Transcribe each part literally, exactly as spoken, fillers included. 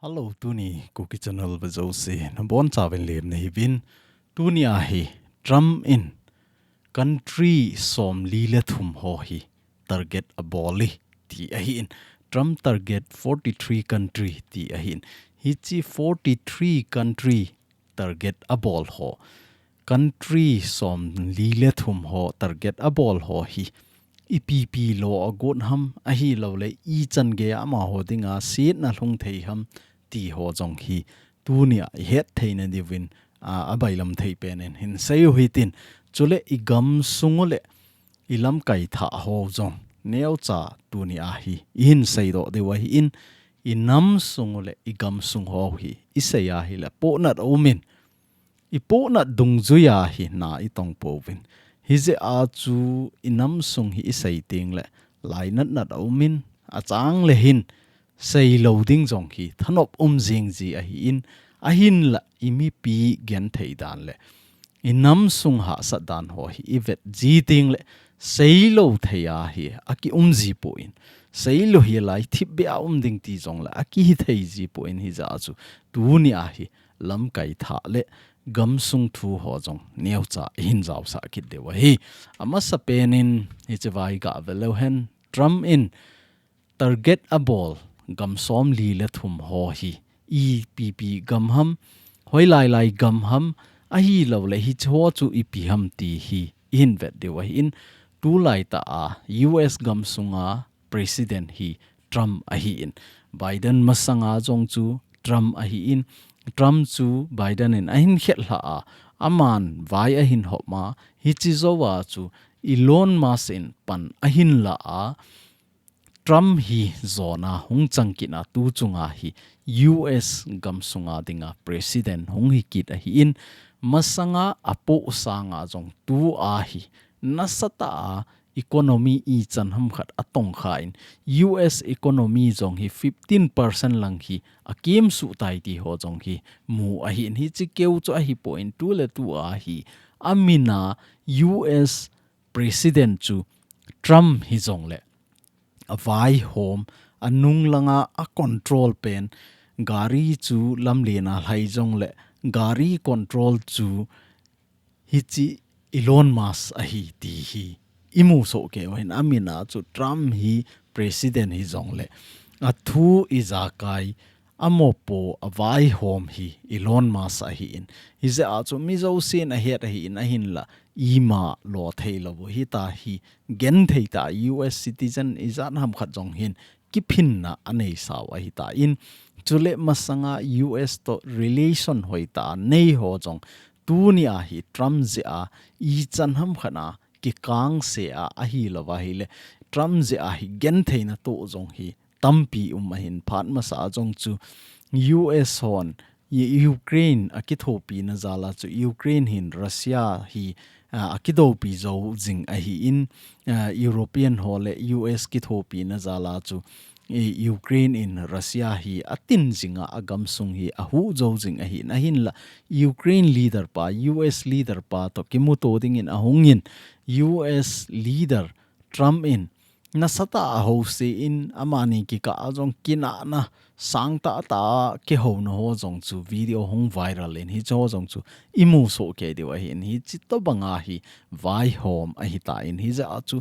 Hello, tuni Kuki Channel vejouse nabonchauvin lemna hiuvin. Tuni ahi Trump in country somli le thum ho hi target abol e ti ahin. Trump target forty-three country ti ahin. Hiche forty-three country target abol ho, country somli le thum ho target abol ho hi ipi ipi lo agot ham, ahilouleh ichan geiya amaho dinga setna lhung thei ham ti ho jong hi tunia ihet theina diuvin, a, abailam thei penin hin seiu hitin. Chule igamsung u le ilamkai thah ho jong neocha tunia hi ihin seidoh diu ahin, inamsung u le igamsung ho hi isei ahile pohnat aumin, ipohnat dungjuiya hi na itong pouvin. Hijeh a chu inamsung hi isei tengle lainat nat aumin, achang le hin seilou ding jong hi thanop um jing ji ahin, ahinla imipi genthei dan le inamsung hahsat dan ho hi ivet ji tengle seilou thei ahi akium ji poi. Seilou hi lai thipbeh a um ding ti jongle akihi thei ji poi, hijeh a chu tunia hi lamkai thah le gamsung thu ho jong neocha ihin jaosah kit diu ahi. Amasapen in hiche vai gave leu hen, Trump in target abol gam somli le thum ho hi ipi ipi gam ham, hoilai lai gam ham, ahilouleh hiche ho chu ipi ham ti hi ihin vet diu ahin, tulaitah a U S gamsunga President hi Trump ahin. Biden masanga jong chu Trump ahin. Trump chu Biden in ahin khetlha a, aman vai ahin hop a, hiche jouva chu Elon Musk in pan ahin la a, Trump hi jona hung chang kit a, tu chunga hi U S gamsunga dinga President hung hi kit ahin, masanga apoh sanga jong tua hi nasatah a economy ichan hamkhat atongkha in, U S economy jong hi fifteen percent lang hi akimsuh tai ti ho jong hi mu ahin, hiche keu chu ahipoi, tu le tua hi amin a U S President chu Trump hijongle avaihom, anung langa acontrol pen, gari chu lamlen a lhai jongle gari control chu hiche Elon Musk ahi ti hi imu soh kei u ahin, amin a chu Trump hi President hijongle athu ijakai, amopo, avaihom hi Elon Musk ahin. Hijeh a chu mi jousen ahet ahin, ahinla ima lo thei lou u hita hi, genthei tah a U S citizen ijat hamkhat jong hin kiphinna aneisau ahitan, chule masanga U S toh relation hoitah a nei ho jong tunia hi Trump jeh a ichan hamkhat a kikangse a, ahilouva ahile Trump jeh a hi gentheina toh jong hi tampi um ahin. Phat masa a jong chu U S hon Ukraine akithopina jal a chu Ukraine hin Russia hi, a, akidoupi jou jing ahin, a, European ho le U S kithopina jal a chu, i, Ukraine in Russia hi atin jing a, agamsung hi ahuh jou jing ahin, ahinla Ukraine leader pa, U S leader pa toh kimuto dingin ahungin, U S leader Trump in nasatah a housen, amani kikah a jong kinahna sangtah tah a kihouna ho jong chu video hung viral in, hiche ho jong chu imu soh kei diu ahin, hiche tobanga hi vaihom ahitan, hijeh a chu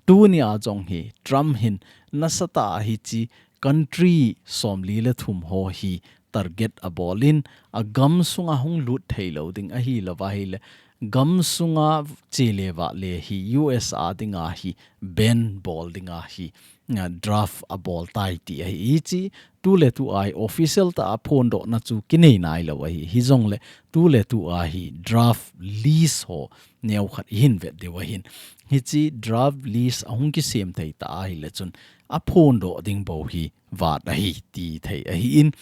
tunia jong hi Trump hin nasatah a hiche country somli le thum ho hi target abolin, agamsunga hung lut thei lou ding ahilouva ahile, gamsunga chele vahle hi U S a dinga hi ban bol dinga hi, a, draft abol tai ti ahi. Hiche tuletu a hi official tah a phondohna chu kinei nailou ahi. Hijongle tuletu a hi draft list ho neokhat ihin vet diu ahin. Hiche draft list ahung kisem thei tah ahile chun aphondoh ding bou hi vat ahi ti thei ahin,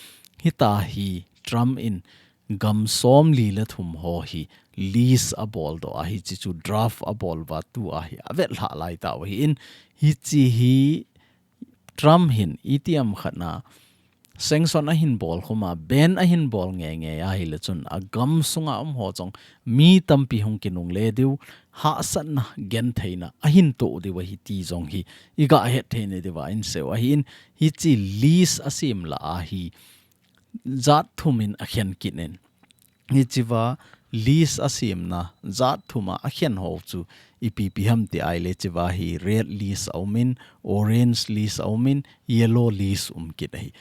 hita hi Trump in gam somli le thum ho hi list aboldoh a, hiche chu draft abol uva tua hi avetlhah lai tau ahin, hiche hi Trump hin itiham khat na sanction ahin bol khum a, ban ahin bol ngeingei ahile chun agamsunga um ho jong mi tampi hung kinungle diu, hahsatna, gentheina ahin toh diu ahi ti jong hi iga het thei nadiuva inseiu ahin, hiche list asem lah a hi jat thum in akhen kit in. Hichea list asemna jat thum a akhen ho chu ipi ipi ham ti ahile hichea hi red list aumin, orange list aumin, yellow list um kit ahi.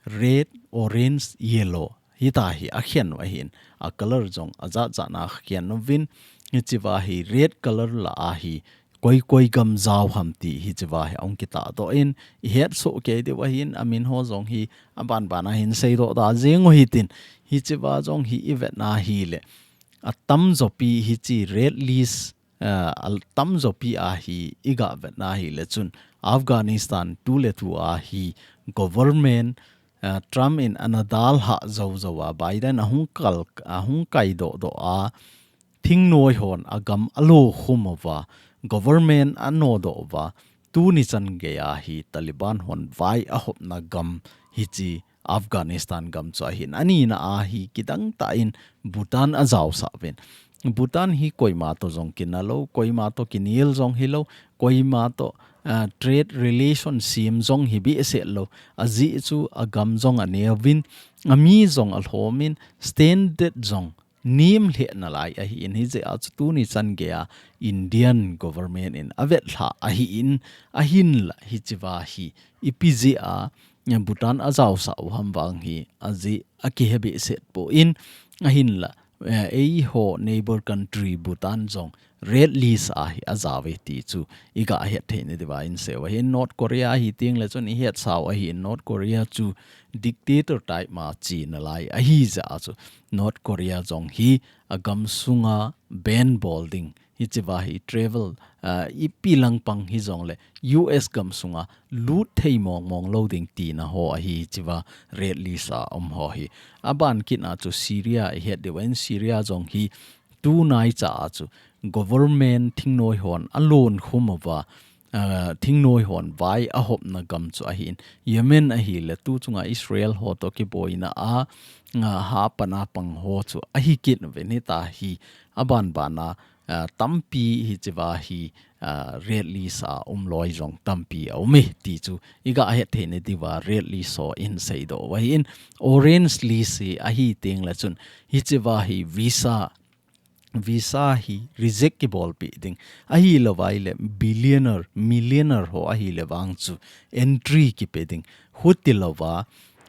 Red, orange, yellow. Hitahi akhen u ahin. A color jong ajat jat na akhen uvin. Hichea hi red color lah a hi koi koi gam jao ham ti hichea hi ahung kitahdoh in, ihet soh kei diu ahin, amin ho jong hi aban ban a hin seidoh da jeng u hitin, hichea jong hi ivet na hile, atamjo pi hiche red list, ah, atamjo pi a hi iga vet na hile chun Afghanistan tuletu a hi government, ah, Trump in ana dalhah jou jou a, Biden ahung kal, ahung kaidoh doh a, thingnoi hon agam alo khum uva, government anodoh uva, tuni chan gei a hi Taliban hon vai ahopna gam hiche Afghanistan gam chu ahin. Anina a hi kidang tah in Bhutan ajaosah uvin. Bhutan hi koima to jong kina lou, koima to kinel jong hilou, koima to, ah, trade relation sem jong hi behseh lou. Ajeh chu agam jong aneuvin, ami jong alhomin, standard jong nem lheh nalai ahin, hijeh a chu tuni chan gei a Indian government in avetlhah ahin, ahinla hichea hi ipi jeh a Bhutan ajaosah u ham vang hi ajeh akihe behseh poi, ahinla, eh, eiho neighbor country Bhutan jong red list a hi ajao uve ti chu iga het thei nadiuva insei u ahin. North Korea hi teng le chun ihet sau ahin, North Korea chu dictator type ma che nalai ahijeh a chu North Korea jong hi agam sunga ban bol ding, hichea hi travel, ah, ipi lang pang hijongle U S gam sunga lut thei mong mong lou ding tina ho ahi, hichea red list a um ho hi. Aban kit a chu Syria ihet diu ahin, Syria jong hi tunaicha a chu government thingnoi hon alon khum uva, ah, thingnoi hon vai ahopna gam chu ahin. Yemen ahile tu chunga Israel ho to kiboina a, ah, hapan a pang ho chu ahi kit uvin, hitahi aban ban a, ah, tampi hichea hi, ah, red list a um loi jong tampi aume ti chu iga het thei nadiuva red list ho inseidoh u ahin. Orange list hi ahi teng le chun hichea hi visa visa hi reject kibolpeh ding. Ahilouva ahile billionaire, millionaire ho ahile vang chu entry kipe ding. Hutilouva,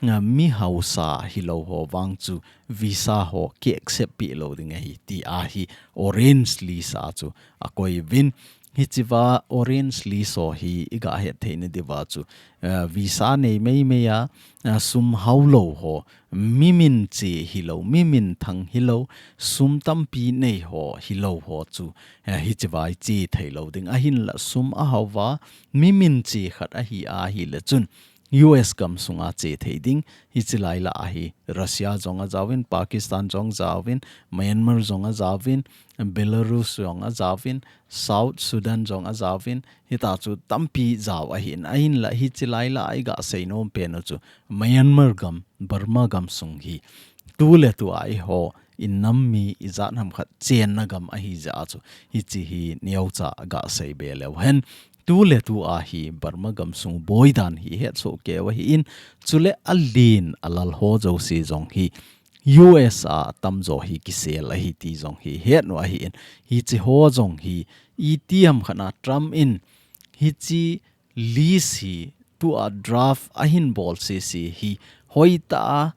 ah, mi haosa hilou ho vang chu visa ho ki accept peh lou ding ahi ti ahi orange list a chu akoi uvin. Hichea orange list ho hi iga het thei nadiuva chu, eh, visa nei mei mei a, eh, sum hao lou ho, mi min che hilou, mi minthang hilou, sum tampi nei ho hilou ho chu, eh, hichea che thei lou ding. Ahinla sum ahao uva, mi min che khat ahi ahile chun U S gam sunga che thei ding. Hiche lai lah a hi Russia jong ajaovin, Pakistan jong ajaovin, Myanmar jong ajaovin, Belarus jong ajaovin, South Sudan jong ajaovin, hitachu tampi jao ahin, ahinla hiche lai lah a iga seinom pen u chu Myanmar gam, Burma gam sung hi tuletu a eiho innam mi ijat ham khat chenna gam ahijeh a chu hiche hi neocha ga seibe leu hen. Tuletu a hi Burma gam sung boi dan hi hetsoh keu ahin, chule alen alal ho jouse jong hi U S a atamjo hi kisel ahi ti jong hi het u ahin, hiche ho jong hi itiham khat a Trump in hiche list hi tua draft ahin bol sese hi hoitah a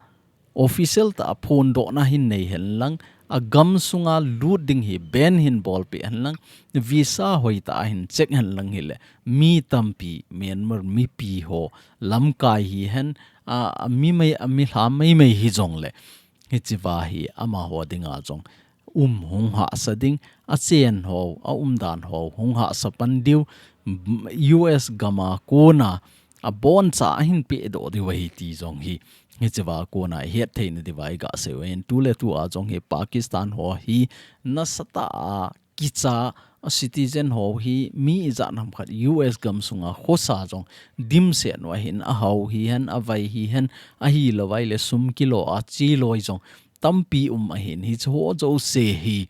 official tah a phondohna hin nei henlang, agam sunga lut ding hi ban hin bolpeh henlang, visa hoitah a hin check henlang hile, mi tampi Myanmar mipi ho lamkai hihen, a, a mi mei, a mi lha mei mei hijongle, hichea hi amaho dinga jong um hung hahsa ding, achen ho, aumdan ho hung hahsa pan diu, U S gam a kona aboncha ahin pehdoh diu ahi ti jong hi, hichea kona ihet theina diuva iga sei u ahin. Tuletu a jong hi Pakistan ho hi nasatah a kicha a citizen ho hi mi ijat ham khat U S gam sunga khosa jong dimset u ahin, ahao hihen, avai hihen, ahilouva ahile sum kilo a cheloi jong tampi um ahin, hiche ho jouse hi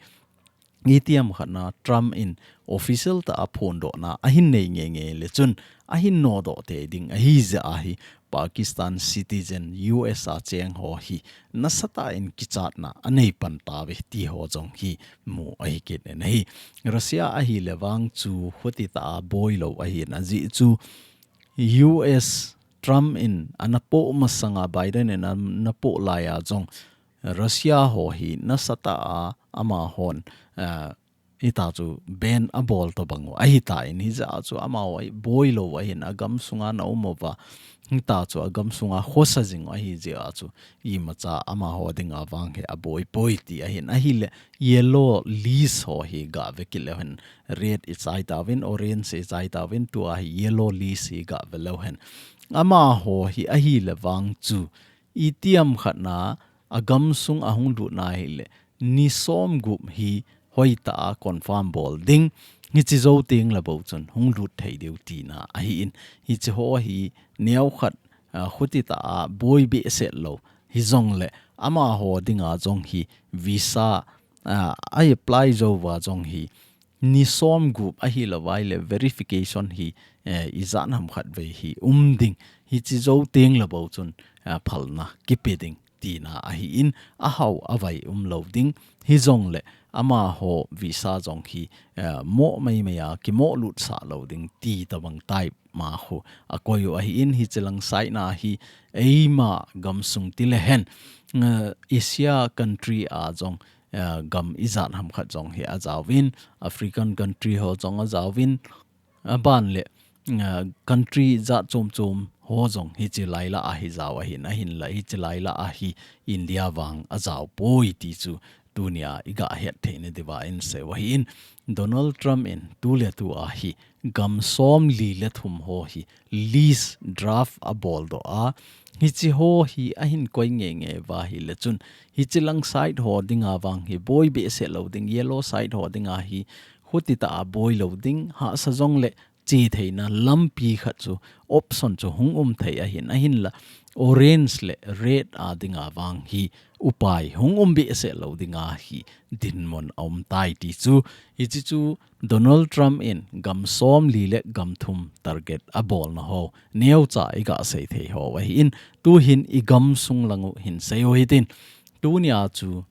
itiham khat a Trump in official tah a phondohna ahin nei ngeingei le chun ahin nodoh tei ding ahijeh a hi Pakistan citizen U S a cheng ho hi nasatah in kichatna anei pan tauve ti ho jong hi mu ahi kit in ahi. Russia ahile vang chu khuti tah a boi lou ahin ajeh chu U S Trump in ana poh masanga Biden in ana poh laiya jong Russia ho hi nasatah a amahon, eh, hita chu ban abol tobang u ahitan, hijeh a chu amaho boi lou ahin agam sunga ana um uva. Hita chu agam sunga khosa jing u ahijeh a chu imacha amaho dinga vang hi aboi poi ti ahin ahile yellow list ho hi gave kit leu hen red ichai tauvin, orange ichai tauvin, tua hi yellow list hi gave leu hen. Amaho hi ahile vang chu itiham khat na agam sung ahung lut na hile ni som gup hi hoitah a confirm bol ding, hiche jou teng le bou chun hung lut thei diu tina ahin, hiche ho hi neo khat, ah, khuti tah a boi behseh lou hijongle amaho dinga jong hi visa, ah, a apply jou uva jong hi ni som gup ahilou vaile verification hi, eh, ijat ham khat vei hi um ding, hiche jou teng le bou chun, eh, phalna kipe ding tina ahin, ahao avai um lou ding, hijongle amaho visa jong hi, eh, mo mai mai a kimo lut sah lou ding ti tobang type ma khu akoi u ahin, hiche lang side na hi eima gam sung tile hen, eh, Asia country a jong, eh, gam ijat ham khat jong hi ajaovin, African country ho jong ajaovin, aban le, eh, country jat chom chom ho jong hiche lai lah a hi jao ahin, ahinla hiche lai lah a hi India vang ajao poi ti chu tunia iga het theina diuva inseiu ahin, Donald Trump in tuletu a hi gam som li le thum ho hi list draft abol doh a, hiche ho hi ahin koi nge nge uva hile chun, hiche lang side ho dinga vang hi boi behseh lou ding, yellow side ho dinga hi khuti tah a boi lou ding, hahsa jongle che theina lampi khat chu, option chu hung um thei ahin, ahinla orange le red a dinga vang hi upai hung um behseh lou dinga hi dinmun aum tai ti chu, hiche chu Donald Trump in gam som li le gam thum target abolna ho neocha iga sei thei ho ahin, tuhin igam sung lang u hin sei u hitin, tunia chu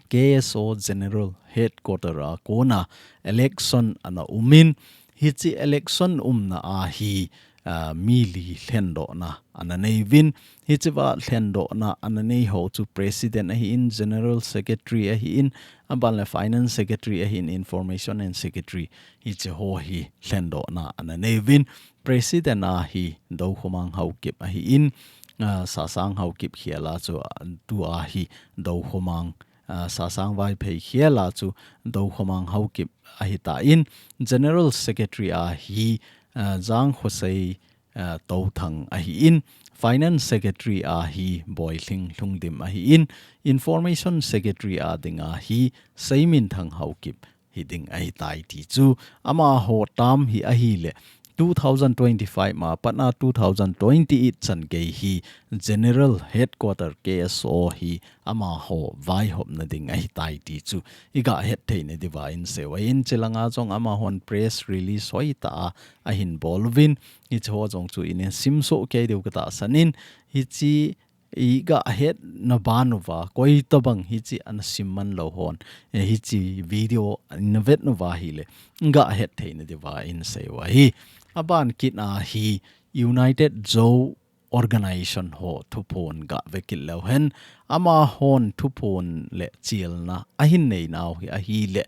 K S O General Headquarter a kona election ana umin, hiche election umna a hi, ah, mi li lhendohna ana neiyuvin, hichea lhendohna ana nei ho chu President ahin, General Secretary ahin, aban le Finance Secretary ahin, Information and Secretary, hiche ho hi lhendohna ana neiyuvin, President a hi Doukhomang Haokip ahin, ah, Sasang Haokip khel a chu, ah, tua hi Doukhomang, ah, Sasang Vaiphei khel a chu Doukhomang Haokip ahitan, General Secretary a hi, ah, Jangkhosei, ah, Touthang ahin, Finance Secretary a hi Boilhing Lhungdim ahin, Information Secretary a dinga hi Seiminthang Haokip hiding ahitai ti chu, amaho term hi ahile two thousand twenty-five ma patna two thousand twenty-eight chan gei hi General Headquarter K S O hi amaho vaihopna ding ahitai ti chu iga het theina diuva inseiu ahin, hiche langa jong amahon press release hoitah a ahin bol uvin, hiche ho jong chu ina simsoh kei diu katahsan in, hiche iga hetna ban uva, koi tobang hiche ana sim man lou hon, eh, hiche video ina vet uva hile, iga het theina diuva inseiu ahi. Aban kit a hi United Zo Organization ho thuphon gave kit leu hen, amahon thuphon le chelna ahin neinau hi ahile,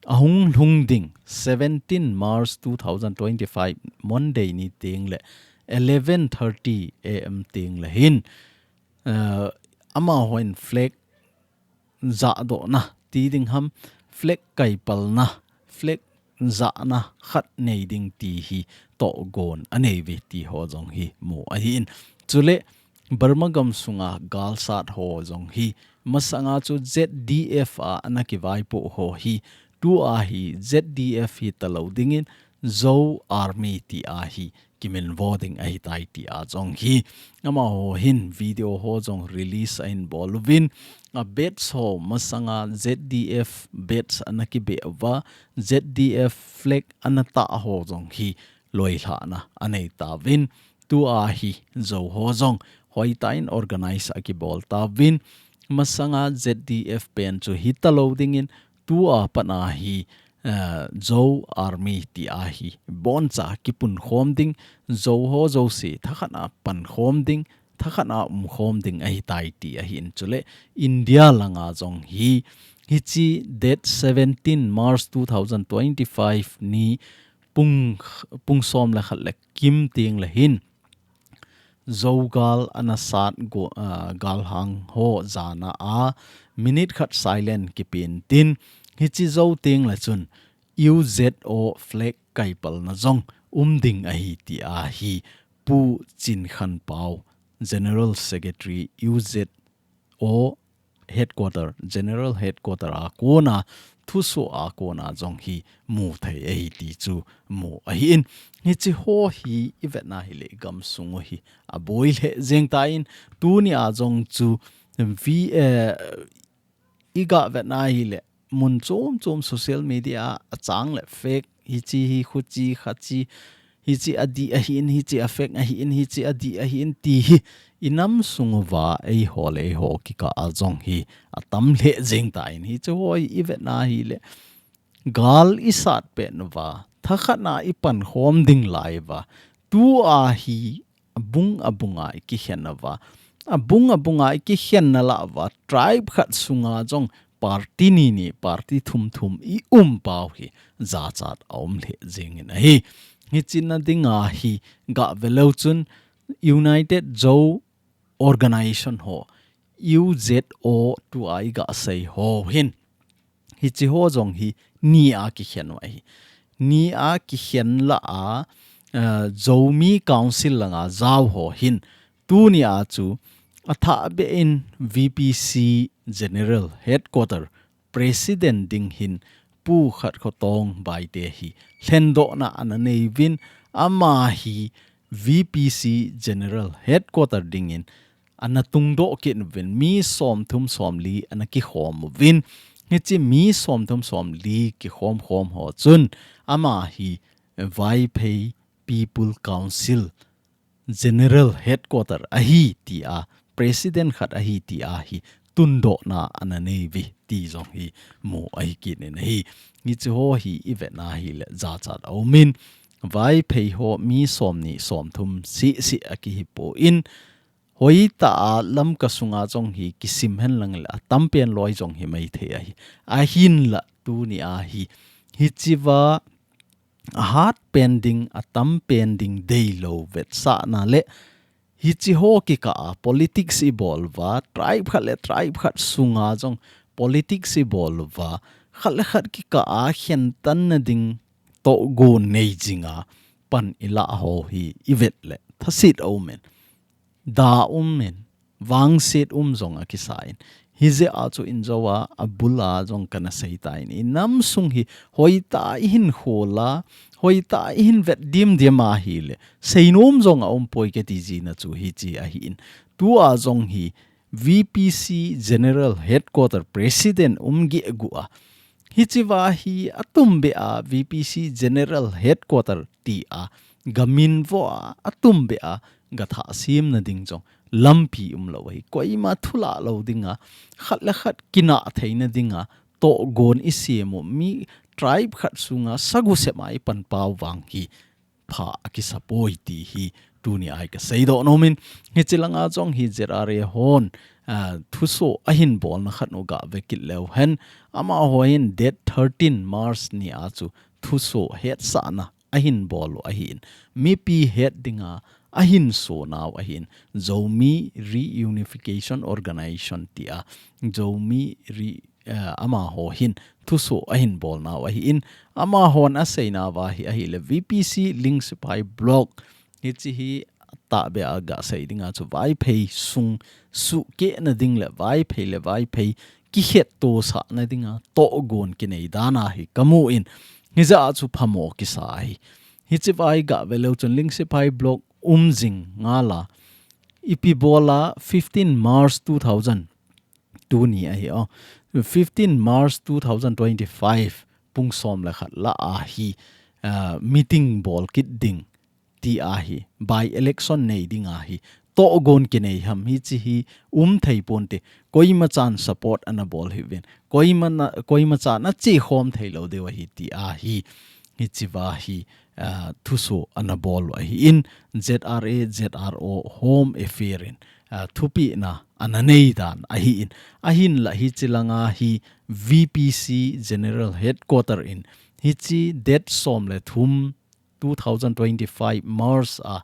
ahung lhung ding seventeen March two thousand twenty-five Monday ni teng le eleven thirty A M teng le hin, eh, amahon flag jahdohna ti ding ham, flag kaipalna, flag jahna khat nei ding ti hi tohgon anei uve ti ho jong hi mu ahin. Chule Burma gam sunga galsat ho jong hi, masanga chu Z D F a ana kivaipoh ho hi, tua hi Z D F hitalou dingin Zo Army tia hi kiminvo ding ahitai tia jong hi, amaho hin video ho jong release ahin bol uvin, a badge ho masanga Z D F badge ana kibeh uva, Z D F flag ana tah ho jong hi loilhahna anei tauvin, Tua hi Zo ho jong hoitah in organize akibol tauvin, masanga Z D F pen chu hitalou dingin, tua pat a hi, eh, Zo Army tia hi boncha kipunkhom ding, Zo ho jouse thakhat a pankhom ding, thakhat a umkhom ding ahitai ti ahin, chule India langa jong hi, hiche date seventeen March two thousand twenty-five ni pung, pung som le khat le kim teng le hin, Zo gal ana sat go, ah, galhang ho jana a minute khat silent kipen tin, hiche jou teng le chun U Z O flag kaipalna jong um ding ahi tia hi Pu Chinkhanpao, General Secretary U Z O Headquarter, General Headquarter a kona, thusoh a kona jong hi mu thei ahi ti chu mu ahin. Hiche ho hi i vetna hile i gamsung u hi aboi lheh jeng tan, tuni a jong chu vi, eh, i ga vetna hile mun chom chom social media a achang le fake, hiche hi khuche khache, hiche adih ahin, hiche afake ahin, hiche adih ahin ti hi i nam sung uva eiho le eiho kikah a jong hi atam lheh jeng tan, hiche ho hi i vetna hile gal i sat pet uva, thakhat a i pankhom ding lai uva, tua hi abung abunga i kikhen uva, abung abunga i kikhen na lah uva, tribe khat sunga jong party ni ni, party thum thum i um pau hi jachat aum lheh jeng in ahi. Hiche na dinga hi ga ve leu chun United Zo Organization ho, U Z O tua i ga sei ho hin, hiche ho jong hi ni a kikhen u ahi. Ni a kikhen lah a, eh, Zomi Council langa jao ho hin, tuni a chu athah beh in V P C General Headquarter President ding hin Pu Khatkhotaung Baite hi lhendohna ana nei uvin, ama hi V P C General Headquarter dingin ana tungdoh kit uvin, mi somthum somli ana kikhom uvin. Hiche mi somthum somli kikhom khom ho chun ama hi Vaiphei People Council General Headquarter ahi tia, President khat ahi tia hi tundohna ana nei uve ti jong hi mu ahi kit in ahi. Hiche ho hi i vetna hile jachat aum in, Vaiphei ho mi somni somthum seh seh a kihi pon, hoitah a Lamka sunga jong hi kisim hen lang le atam pen loi jong hi mai thei ahi. Ahinla tuni a hi, hichea ahat pen ding, atam pen ding deilou vetsahna le hiche ho kikah a politics i bol uva, tribe khat le tribe khat sunga jong politics i bol uva, khat le khat kikah a khentan na ding tohgon nei jinga pan i lah ho hi i vet le thaset aum in, da um in, vangset um jong akisa in. Hijeh a chu in jou a, abul a jong kana sei tan, i nam sung hi hoitah a i hin khol a, hoitah a i hin vet dimdim a hile seinom jong aum poi kati jing na chu hiche ahi in. Tua jong hi V P C General Headquarter President um geh gu a, hichea hi atum beh a V P C General Headquarter tia ga minvo a, atum beh a ga thah sem na ding jong lampi umlou ahi. Koima thulah lou dinga, khat le khat kinah theina dinga tohgon i sem u, mi tribe khat sunga sagu sema i pan pau vang hi pha akisa poi ti hi tuni a hi ka seidoh nom in, hiche langa jong hi Z R A hon, ah, thusoh ahin bolna khat u ga ve kit leu hen, amaho hin date thirteen March ni a chu thusoh hetsahna ahin bol u ahi in, mipi het dinga ahin so nau ahi in, Zomi Reunification Organization tia, Zomi Re-, eh, amaho hin thusoh ahin bol nau ahi in, amahon asei nauva hi ahile V P C Lingsipai Block hiche hi tahbeh a ga sei dinga chu Vaiphei sung sukeh na ding le Vaiphei le Vaiphei kikhetto sah na dinga tohgon kinei dan a hi ka mu in, hijeh a chu phamo kisa ahi. Hichea hi ga ve leu chun Lingsipai Block um jing ngal a, ipi bol a fifteen March two thousand, tuni ahi o, fifteen March two thousand twenty-five pung som le khat lah a hi, ah, meeting bol kit ding ti ahi, by election nei ding ahi, tohgon kinei ham hichi hi umthei ponte, koima chan support ana bol hiuvin, koima na, koima chan achekhom thei lou diu ahi ti ahi, hichi va hi, ah, thuso ana bol u ahin, Z R A, Z R O Home Affair in, ah, thupina ana nei dan ahin, ahinla hichi langa hi V P C General Headquarter in, hichi date som le thum two thousand twenty-five March a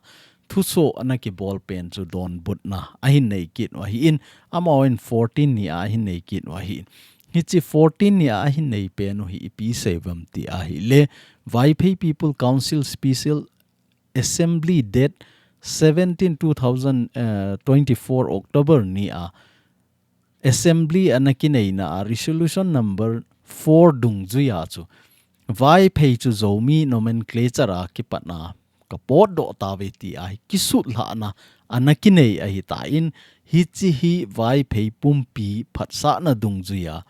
thuso ana kibol pen chu donbutna ahin nei kit u ahin, amahon fourteen ni a ahin nei kit u ahin. Hichi fourteen ni a ahin nei pen u hi ipi sei uvam ti ahile, Vaiphei People Council Special Assembly date seventeen two thousand twenty-four October ni a Assembly ana kineina a resolution number four dungjuia chu, Vaiphei chu Zomi nomenclature a kipatna kapotdoh tauve ti ahi, kisutlhahna ana kinei ahitan, hichi hi Vaiphei pumpi phatsahna dungjuia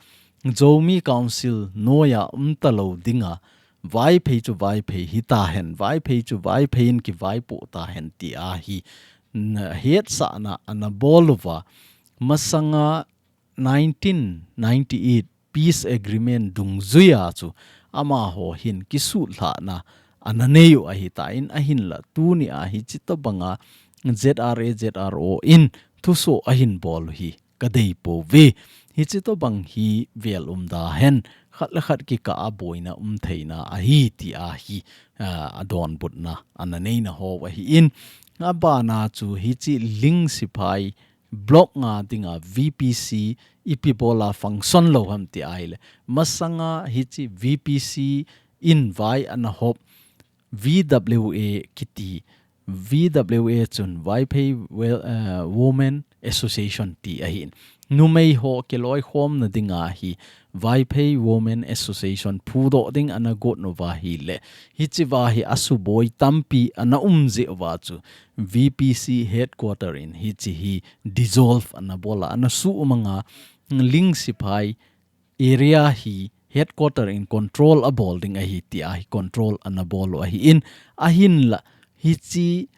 Zomi Council noija umta lou dinga, Vaiphei chu Vaiphei hitahen, Vaiphei chu Vaiphei in kivaipoh tahen ti ahi, na hetsahna ana bol uva, masanga nineteen ninety-eight Peace Agreement dungjuia chu amaho hin kisutlhahna ana nei u ahitan, ahinla tuni a hichi tobanga Z R A Z R O in thuso ahin bol u hi kadei pouve. Hichi tobang hi vel umda hen, khat le khat kikah a boina umtheina ahi ti ahi, ah, adonbutna ana neina ho ahin, abana chu hichi Ling Sipai block nga dinga V P C ipi bola function lou ham ti ahile, masanga hichi V P C in vai ana hop V W A kiti, V W A chun Vaiphei Wel-, eh, Women Association ti ahin. Numei ho kiloikhomna dinga hi Vaiphei Women Association phudoh ding ana got uva ahile, hichi va hi asuboi tampi ana um jeh uva chu V P C headquarter in hichi hi dissolve ana bola, ana sumanga Ling Sipai area hi headquarter in control abol ding ahi ti ahi, control ana bol u ahin, ahinla hichi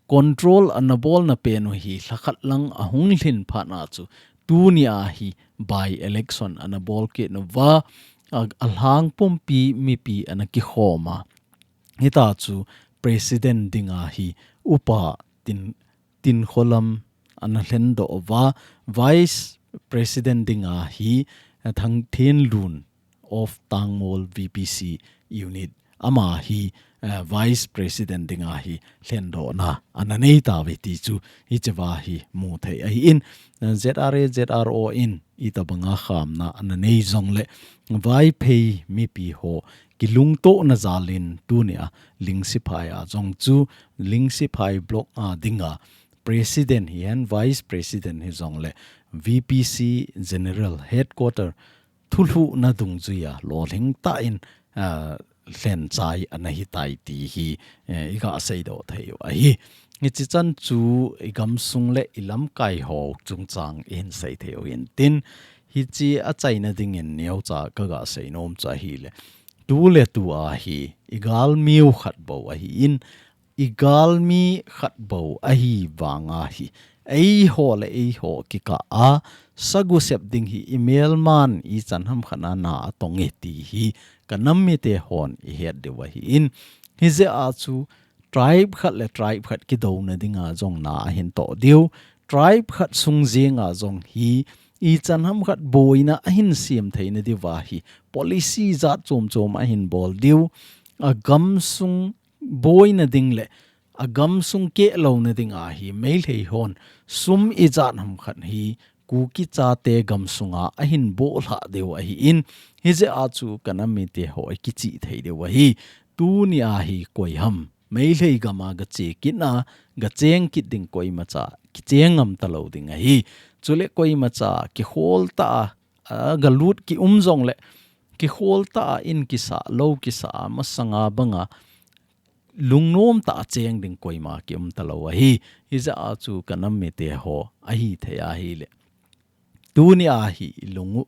control ana bolna pen u hi lhakhat lang ahung lhin phat a chu tuni a hi by election ana bol kit uva, a, alhang pumpi mipi ana kikhoma. Hita chu president dinga hi Upa Tin, Tinkholam ana lhendoh uva, vice president dinga hi, eh, Thangthenlun of Tangmol V P C unit, ama hi, eh, vice president dinga hi lhendohna ana nei tauve ti chu hichi va hi mu thei ahin, eh, Z R A Z R O in itobanga khamna ana nei jongle, Vaiphei mipi ho kilungtohna jalin tuni a Ling Sipai a jong chu, Ling Sipai block a dinga president hihen, vice president hijongle V P C general headquarter thulhuhna dungjuia lolhing tah in, ah, lhenchai ana hitai ti hi, eh, iga seidoh thei u ahi. Hichi chan chu igamsung le ilamkai ho chungchang ihin sei thei u hintin, hichi achaina dingin neocha kaga seinom chu ahile, tu le tu a hi igalmiu khat bou ahin, igalmi khat bou ahi vanga hi, eiho le eiho kikah a sagu sep ding hi imelman ichan ham khat a na atong e ti hi kanam mite hon ihet diu ahin, hijeh a chu tribe khat le tribe khat kidouna dinga jong na ahin toh diu, tribe khat sung jenga jong hi ichan ham khat boina ahin sem theina diuva hi policy jat chom chom ahin bol diu, agamsung boina ding le agamsung kehlouna dinga hi Meitei hon sum ijat ham khat hi Kuki chate gamsunga ahin bohlhah diu ahin, hijeh a chu kanam mite ho akichih thei diu ahi. Tuni a hi koi ham Meitei gama gache kit na, gacheng kit ding koimacha kicheng ngam talou ding ahi. Chule koimacha kikhol tah a, a, galut kium jongle kikhol tah a in kisah, lou kisah a masanga banga lungnom tah a cheng ding koima kium talou ahi. Hijeh a chu kanam mite ho ahithei ahile, tuni a hi ilung u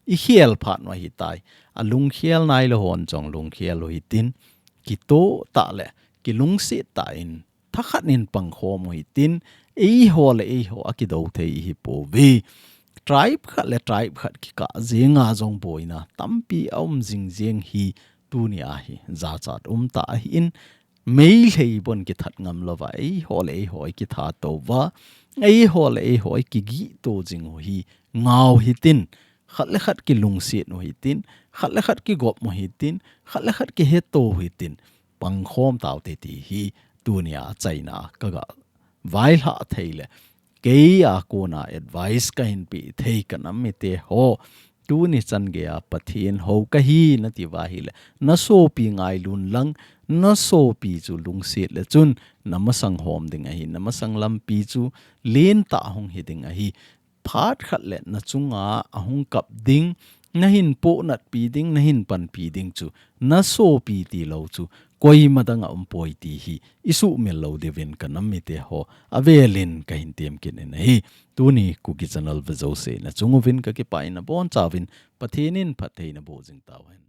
ikhel phat u ahitai. Alungkhel nailou hon jong lungkhel u hitin, kitoh tah le kilungset tah in, thakhat in pangkhom u hitin, eiho le eiho akidou thei ihi pouve. Tribe khat le tribe khat kikah jenga jong boina tampi aum jing jeng hi tunia hi jachat um tah ahin, Meitei bon kithat ngam louva, eiho le eiho ikithat uva, eiho le eiho ikigih to jing u hi ngah u hitin, khat le khat kilungset u hitin, khat le khat kigop u hitin, khat le khat kihetto u hitin, pangkhom taute ti hi tunia achaina kaga vaihlah thei le, kei a kona advice kahin pe thei kanam mite ho. Tuni chan geija Pathen hou kahi nati uva ahile, nasopi ngailun lang, nasopi chu lungset le chun, namasang hom ding ahi, namasang lampi chu lentah hung hi ding ahi. Phat khat le nachunga ahung kap ding, nahin pohnatpi ding, nahin panpi ding chu, nasopi tilou chu, koima dang aumpoi ti hi, isuhmil lou diuvin kanam mite ho, avelin kahin temkit in ahi. Tuni Kuki Channel vejouse nachung uvin kakipah in abonchauvin, Pathen in phatthei naboh jing tauhen.